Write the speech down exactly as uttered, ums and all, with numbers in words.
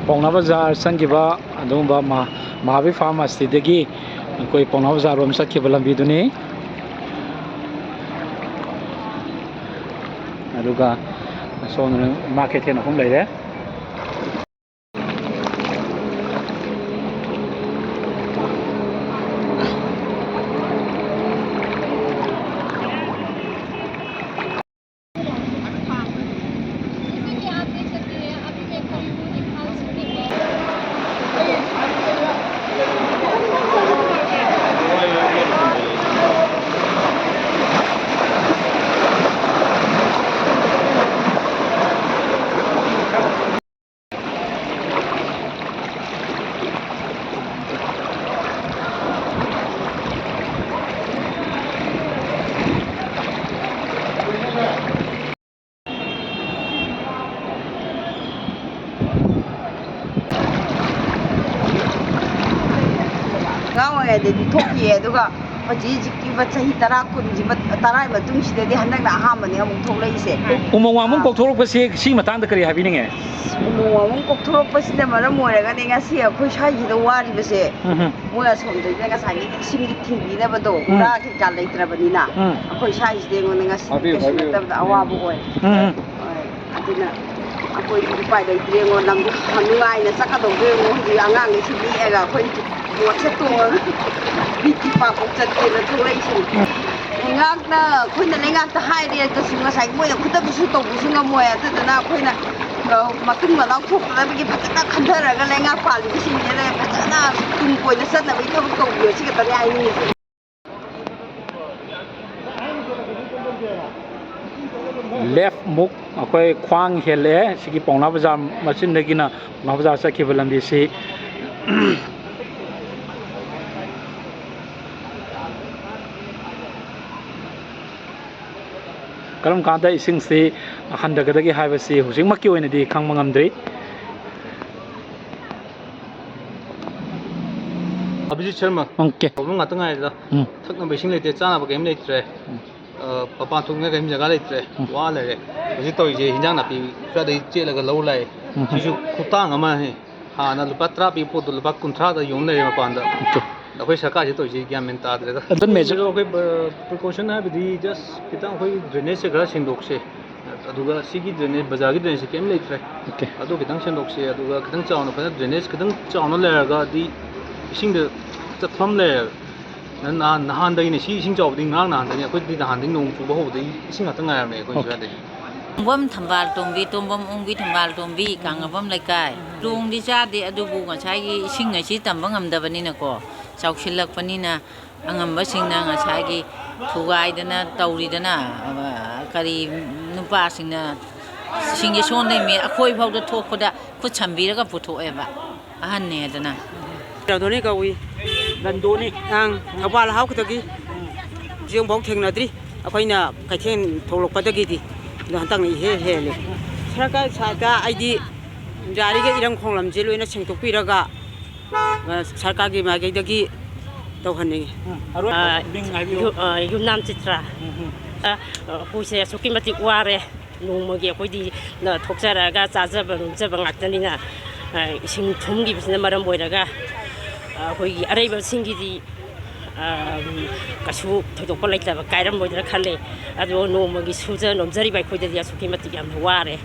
ꯄꯥꯎꯅꯥ ꯕꯖꯥꯔ ꯆꯪꯈꯤꯕ ꯑꯗꯨꯒꯨꯝꯕ ꯃꯍꯥ-, ꯃꯍꯥꯕꯤꯔ ꯐꯥꯔꯃꯥꯁꯤꯗꯒꯤ ꯑꯩꯈꯣꯏ ꯄꯥꯎꯅꯥ ꯕꯖꯥꯔꯔꯣꯝ ꯆꯠꯈꯤꯕ ꯂꯝꯕꯤꯗꯨꯅꯤ꯫ ꯑꯗꯨꯒ ꯁꯣꯝꯗꯅ ꯏꯃꯥ ꯀꯩꯊꯦꯜ ꯑꯍꯨꯝ ꯂꯩꯔꯦ꯫ ꯑꯉꯥꯡ ꯑꯣꯏꯔꯤꯉꯩꯗꯗꯤ ꯊꯣꯛꯈꯤꯌꯦ, ꯑꯗꯨꯒ ꯍꯧꯖꯤꯛ ꯍꯧꯖꯤꯛꯀꯤ ꯆꯍꯤ ꯇꯔꯥ, ꯀꯨꯟꯁꯤ ꯃꯠ-, ꯇꯔꯥꯒꯤ ꯃꯇꯨꯡꯁꯤꯗꯗꯤ ꯍꯟꯗꯛꯅ ꯑꯍꯥꯟꯕꯅꯦ ꯑꯃꯨꯛ ꯊꯣꯛꯂꯛꯏꯁꯦ꯫ ꯎꯃꯪ ꯋꯥꯃꯪ ꯑꯥ꯫ ꯀꯣꯛꯊꯣꯔꯛꯄꯁꯦ ꯁꯤꯒꯤ ꯃꯇꯥꯡꯗ ꯀꯔꯤ ꯍꯥꯏꯕꯤꯅꯤꯡꯉꯦ? ꯎꯃꯪ ꯋꯥꯃꯪ ꯀꯣꯛꯊꯣꯔꯛꯄꯁꯤꯅ ꯃꯔꯝ ꯑꯣꯏꯔꯒꯅꯦ ꯉꯁꯤ ꯑꯩꯈꯣꯏ ꯁ꯭ꯋꯥꯏꯁꯤꯗ ꯋꯥꯔꯤꯕꯁꯦ꯫ ꯎꯝ ꯍꯝ꯫ ꯃꯣꯏ ꯑꯁꯣꯝꯗꯒꯤ ꯉꯁꯥꯏꯒꯤ ꯏꯁꯤꯡꯒꯤ ꯊꯤꯟꯕꯤꯅꯕꯗꯣ ꯎꯝ꯫ ꯎꯔꯥ ꯀꯩꯀꯥ ꯂꯩꯇ꯭ꯔꯕꯅꯤꯅ ꯎꯝ꯫ ꯑꯩꯈꯣꯏ ꯁ꯭ꯋꯥꯏꯁꯤꯗ ꯑꯩꯉꯣꯟꯗ ꯉꯁꯤ ꯍꯥꯏꯕꯤꯌꯨ, ꯀꯩꯁꯨ ꯍꯥꯏꯕꯤꯌꯨ꯫ ꯅꯠꯇꯕꯗ ꯑꯋꯥꯕ ꯑꯣꯏ꯫ ꯎꯝ꯫ ꯍꯣꯏ꯫ ꯑꯗꯨꯅ ꯑꯩꯈꯣꯏꯗꯤ ꯎꯄꯥꯏ ꯂꯩꯇ꯭ꯔꯦ ꯌꯦꯡꯉꯣ, ꯂꯝꯗꯣ ꯅꯨꯡꯉꯥꯏꯅ ꯆꯠꯀꯗꯧꯗꯣ ꯌꯦꯡꯉꯣ, ꯍꯧꯖꯤꯛ ꯑꯉꯥꯡꯈꯩꯁꯤ ꯅꯦꯛꯑꯒ ꯑꯩꯈꯣꯏ ꯕꯣꯠꯁꯦ ꯇꯣꯡꯉꯒ ꯕꯤ ꯇꯤ ꯄꯥꯛꯄꯣꯛ ꯆꯠꯀꯦꯅ ꯊꯣꯛꯂꯛꯏꯁꯤꯅꯤ꯫ ꯂꯩꯉꯥꯛꯅ, ꯑꯩꯈꯣꯏꯅ ꯂꯩꯉꯥꯛꯇ ꯍꯥꯏꯔꯦ, ꯑꯗꯨꯁꯨ ꯉꯁꯥꯏ ꯃꯣꯏꯅ ꯈꯨꯗꯛꯇꯁꯨ ꯇꯧꯕꯁꯨ ꯉꯝꯃꯣꯏ꯫ ꯑꯗꯨꯗꯨꯅ ꯑꯩꯈꯣꯏꯅ ꯃꯇꯨꯡ ꯃꯅꯥꯎ ꯊꯣꯛꯇꯅꯕꯒꯤ ꯐꯖꯅ ꯈꯟꯊꯔꯒ ꯂꯩꯉꯥꯛ ꯄꯥꯜꯂꯤꯕꯁꯤꯡꯁꯤꯗ ꯐꯖꯅ ꯇꯨꯡ ꯀꯣꯏꯅ ꯆꯠꯅꯕꯒꯤ ꯊꯕꯛ ꯇꯧꯕꯤꯌꯣ, ꯁꯤ ꯈꯛꯇꯅꯤ ꯍꯥꯏꯅꯤꯡꯉꯤꯁꯦ꯫ ꯂꯦꯐ ꯃꯨꯛ ꯑꯩꯈꯣꯏ ꯈ꯭ꯋꯥꯡ ꯍꯦꯜꯂꯛꯑꯦ꯫ ꯁꯤꯒꯤ ꯄꯥꯎꯅꯥ ꯕꯖꯥꯔ ꯃꯆꯤꯟꯗꯒꯤꯅ ꯄꯥꯎꯅꯥ ꯕꯖꯥꯔ ꯆꯠꯈꯤꯕ ꯂꯝꯕꯤꯁꯤ꯫ ꯀꯔꯝ ꯀꯥꯟꯗ ꯏꯁꯤꯡꯁꯤ ꯍꯟꯊꯒꯗꯒꯦ ꯍꯥꯏꯕꯁꯤ ꯍꯧꯖꯤꯛꯃꯛꯀꯤ ꯑꯣꯏꯅꯗꯤ ꯈꯪꯕ ꯉꯝꯗ꯭ꯔꯤ꯫ ꯑꯕꯤꯖꯤꯠ ꯁꯔꯃ꯫ ꯑꯣꯀꯦ꯫ ꯄ꯭ꯔꯣꯕ꯭ꯂꯦꯝ ꯉꯥꯛꯇ ꯉꯥꯏꯔꯦꯗ꯫ ꯎꯝ꯫ ꯊꯛꯅꯕ ꯏꯁꯤꯡ ꯂꯩꯇ꯭ꯔꯦ, ꯆꯥꯅꯕ ꯀꯔꯤꯝ ꯂꯩꯇ꯭ꯔꯦ꯫ ꯎꯝ꯫ ꯑ, ꯃꯄꯥꯟ ꯊꯣꯛꯅꯤꯡꯉꯥꯏ ꯀꯔꯤꯝ ꯖꯒꯥ ꯂꯩꯇ꯭ꯔꯦ꯫ ꯎꯝ꯫ ꯋꯥ ꯂꯩꯔꯦ꯫ ꯍꯧꯖꯤꯛ ꯇꯧꯔꯤꯁꯦ ꯍꯤꯟꯖꯥꯡ ꯅꯥꯄꯤ ꯁ꯭ꯋꯥꯏꯗꯩ ꯆꯦꯜꯂꯒ ꯂꯧ ꯂꯥꯛꯑꯦ꯫ ꯎꯝ꯫ ꯁꯤꯁꯨ ꯈꯨꯇꯥꯡ ꯑꯃꯅꯤ꯫ ꯍꯥꯟꯅ ꯂꯨꯄꯥ ꯇꯔꯥ ꯄꯤꯕ ꯄꯣꯠꯇꯣ ꯂꯨꯄꯥ ꯀꯨꯟꯊ꯭ꯔꯥꯗ ꯌꯣꯟ ꯂꯩꯔꯦ ꯃꯄꯥꯟꯗ꯫ ꯑꯣꯀꯦ꯫ ꯑꯩꯈꯣꯏ ꯁꯔꯀꯥꯔꯁꯤ ꯇꯧꯔꯤꯁꯦ ꯒ꯭ꯌꯥꯟ ꯃꯦꯟ ꯇꯥꯗ꯭ꯔꯦꯗ꯫ ꯑꯗꯨ ꯃꯦꯖꯔ ꯑꯗꯣ ꯑꯩꯈꯣꯏ, ꯑ, ꯄ꯭ꯔꯤꯀꯣꯁꯟ ꯍꯥꯏꯕꯗꯤ ꯖꯁ ꯈꯤꯇꯪ ꯑꯩꯈꯣꯏ ꯗ꯭ꯔꯦꯅꯦꯖꯁꯦ ꯈꯔ ꯁꯦꯡꯗꯣꯛꯁꯦ꯫ ꯑꯗꯨꯒ ꯁꯤꯒꯤ ꯗ꯭ꯔꯦꯅꯦꯖ, ꯕꯖꯥꯔꯒꯤ ꯗ꯭ꯔꯦꯅꯦꯖꯁꯦ ꯀꯩꯝ ꯂꯩꯇ꯭ꯔꯦ꯫ ꯑꯣꯀꯦ꯫ ꯑꯗꯨ ꯈꯤꯇꯪ ꯁꯦꯡꯗꯣꯛꯁꯦ, ꯑꯗꯨꯒ ꯈꯤꯇꯪ ꯆꯥꯎꯅ, ꯐꯖꯅ ꯗ꯭ꯔꯦꯅꯦꯖ ꯈꯤꯇꯪ ꯆꯥꯎꯅ ꯂꯩꯔꯒꯗꯤ ꯏꯁꯤꯡꯗ ꯆꯠꯐꯝ ꯂꯩꯔꯦ꯫ ꯅꯍꯥꯟ, ꯅꯍꯥꯟꯗꯒꯤꯅꯦ ꯁꯤ ꯏꯁꯤꯡ ꯆꯥꯎꯕꯗꯤ ꯉꯔꯥꯡ ꯅꯍꯥꯟꯗꯒꯤ, ꯑꯩꯈꯣꯏꯗꯤ ꯅꯍꯥꯟꯗꯒꯤ ꯅꯣꯡ ꯆꯨꯕ ꯍꯧꯕꯗꯒꯤ ꯏꯁꯤꯡ ꯉꯥꯛꯇ ꯉꯥꯏꯔꯕꯅꯦ ꯑꯩꯈꯣꯏ ꯑꯣꯀꯦ꯫ ꯁ꯭ꯋꯥꯏꯗꯗꯤ꯫ ꯇꯣꯡꯕꯝ ꯊꯝꯕꯥꯜ ꯇꯣꯝꯕꯤ, ꯇꯣꯡꯕꯝ ꯎꯪꯕꯤ ꯊꯝꯕꯥꯜ ꯇꯣꯝꯕꯤ, ꯀꯥꯡꯉꯕꯝ ꯂꯩꯀꯥꯏ꯫ ꯂꯣꯡꯗꯤ ꯆꯥꯗꯦ, ꯑꯗꯨꯕꯨ ꯉꯁꯥꯏꯒꯤ ꯏꯁꯤꯡ ꯑꯁꯤ ꯇꯝꯕ ꯉꯝꯗꯕꯅꯤꯅꯀꯣ, ꯆꯥꯎꯁꯤꯜꯂꯛꯄꯅꯤꯅ ꯑꯉꯝꯕꯁꯤꯡꯅ ꯉꯁꯥꯏꯒꯤ ꯊꯨꯒꯥꯏꯗꯅ ꯇꯧꯔꯤꯗꯅ, ꯑ, ꯀꯔꯤ, ꯅꯨꯄꯥꯁꯤꯡꯅ ꯏꯁꯤꯡꯁꯦ ꯁꯣꯟꯗꯩꯃꯤ ꯑꯩꯈꯣꯏ ꯐꯥꯎꯗ ꯊꯣꯛꯄꯗ ꯈꯨꯠ ꯁꯝꯕꯤꯔꯒ ꯄꯨꯊꯣꯛꯑꯦꯕ꯫ ꯑꯍꯟꯅꯦꯗꯅ꯫ ꯔꯥꯙꯣꯅꯤ ꯀꯧꯏ꯫ ꯔꯟꯗꯣꯅꯤ꯫ ꯑꯪ, ꯊꯧꯕꯥꯜ ꯍꯥꯎꯈꯤꯗꯒꯤ ꯍꯧꯖꯤꯛ ꯑꯃꯨꯛꯐꯥꯎ ꯊꯦꯡꯅꯗ꯭ꯔꯤ꯫ ꯑꯩꯈꯣꯏꯅ ꯀꯩꯊꯦꯜ ꯊꯣꯛꯂꯛꯄꯗꯒꯤꯗꯤ ꯑꯗꯣ ꯍꯟꯗꯛꯅ ꯏꯍꯦꯟ ꯍꯦꯜꯂꯦ꯫ ꯁꯔꯀꯥꯔ ꯁꯥꯏꯠꯇ ꯑꯩꯗꯤ ꯌꯥꯔꯤꯈꯩ ꯏꯔꯝ ꯈꯣꯡꯂꯝꯁꯦ ꯂꯣꯏꯅ ꯁꯦꯡꯗꯣꯛꯄꯤꯔꯒ, ꯑ, ꯁꯔꯀꯥꯔꯒꯤ ꯃꯥꯏꯀꯩꯗꯒꯤ ꯇꯧꯍꯟꯅꯤꯡꯉꯤ꯫ ꯎꯝ, ꯑꯔꯣꯏꯕ ꯑ, ꯃꯤꯡ ꯍꯥꯏꯕꯤꯌꯨ꯫ ꯌꯨ-, ꯑ, ꯌꯨꯝꯅꯥꯝ ꯆꯤꯇ꯭ꯔ꯫ ꯎꯝ, ꯎꯝ꯫ ꯑ, ꯑ, ꯑꯩꯈꯣꯏꯁꯦ ꯑꯁꯨꯛꯀꯤ ꯃꯇꯤꯛ ꯋꯥꯔꯦ꯫ ꯅꯣꯡꯃꯒꯤ ꯑꯩꯈꯣꯏꯗꯤ ꯅ-, ꯊꯣꯛꯆꯔꯛꯑꯒ ꯆꯥꯖꯕ ꯅꯣꯝꯖꯕ ꯉꯥꯛꯇꯅꯤꯅ, ꯑ, ꯏꯁꯤꯡ ꯊꯨꯝꯈꯤꯕꯁꯤꯅ ꯃꯔꯝ ꯑꯣꯏꯔꯒ, ꯑ, ꯑꯩꯈꯣꯏꯒꯤ ꯑꯔꯩꯕꯁꯤꯡꯒꯤꯗꯤ, ꯑ, ꯀꯩꯁꯨ ꯊꯣꯏꯗꯣꯛꯄ ꯂꯩꯇꯕ ꯀꯥꯏꯔꯝꯃꯣꯏꯗ꯭ꯔꯥ ꯈꯜꯂꯦ꯫ ꯑꯗꯣ ꯅꯣꯡꯃꯒꯤ ꯁꯨꯖ ꯅꯣꯝꯖꯔꯤꯕ ꯑꯩꯈꯣꯏꯗꯗꯤ ꯑꯁꯨꯛꯀꯤ ꯃꯇꯤꯛ ꯌꯥꯝꯅ ꯋꯥꯔꯦ꯫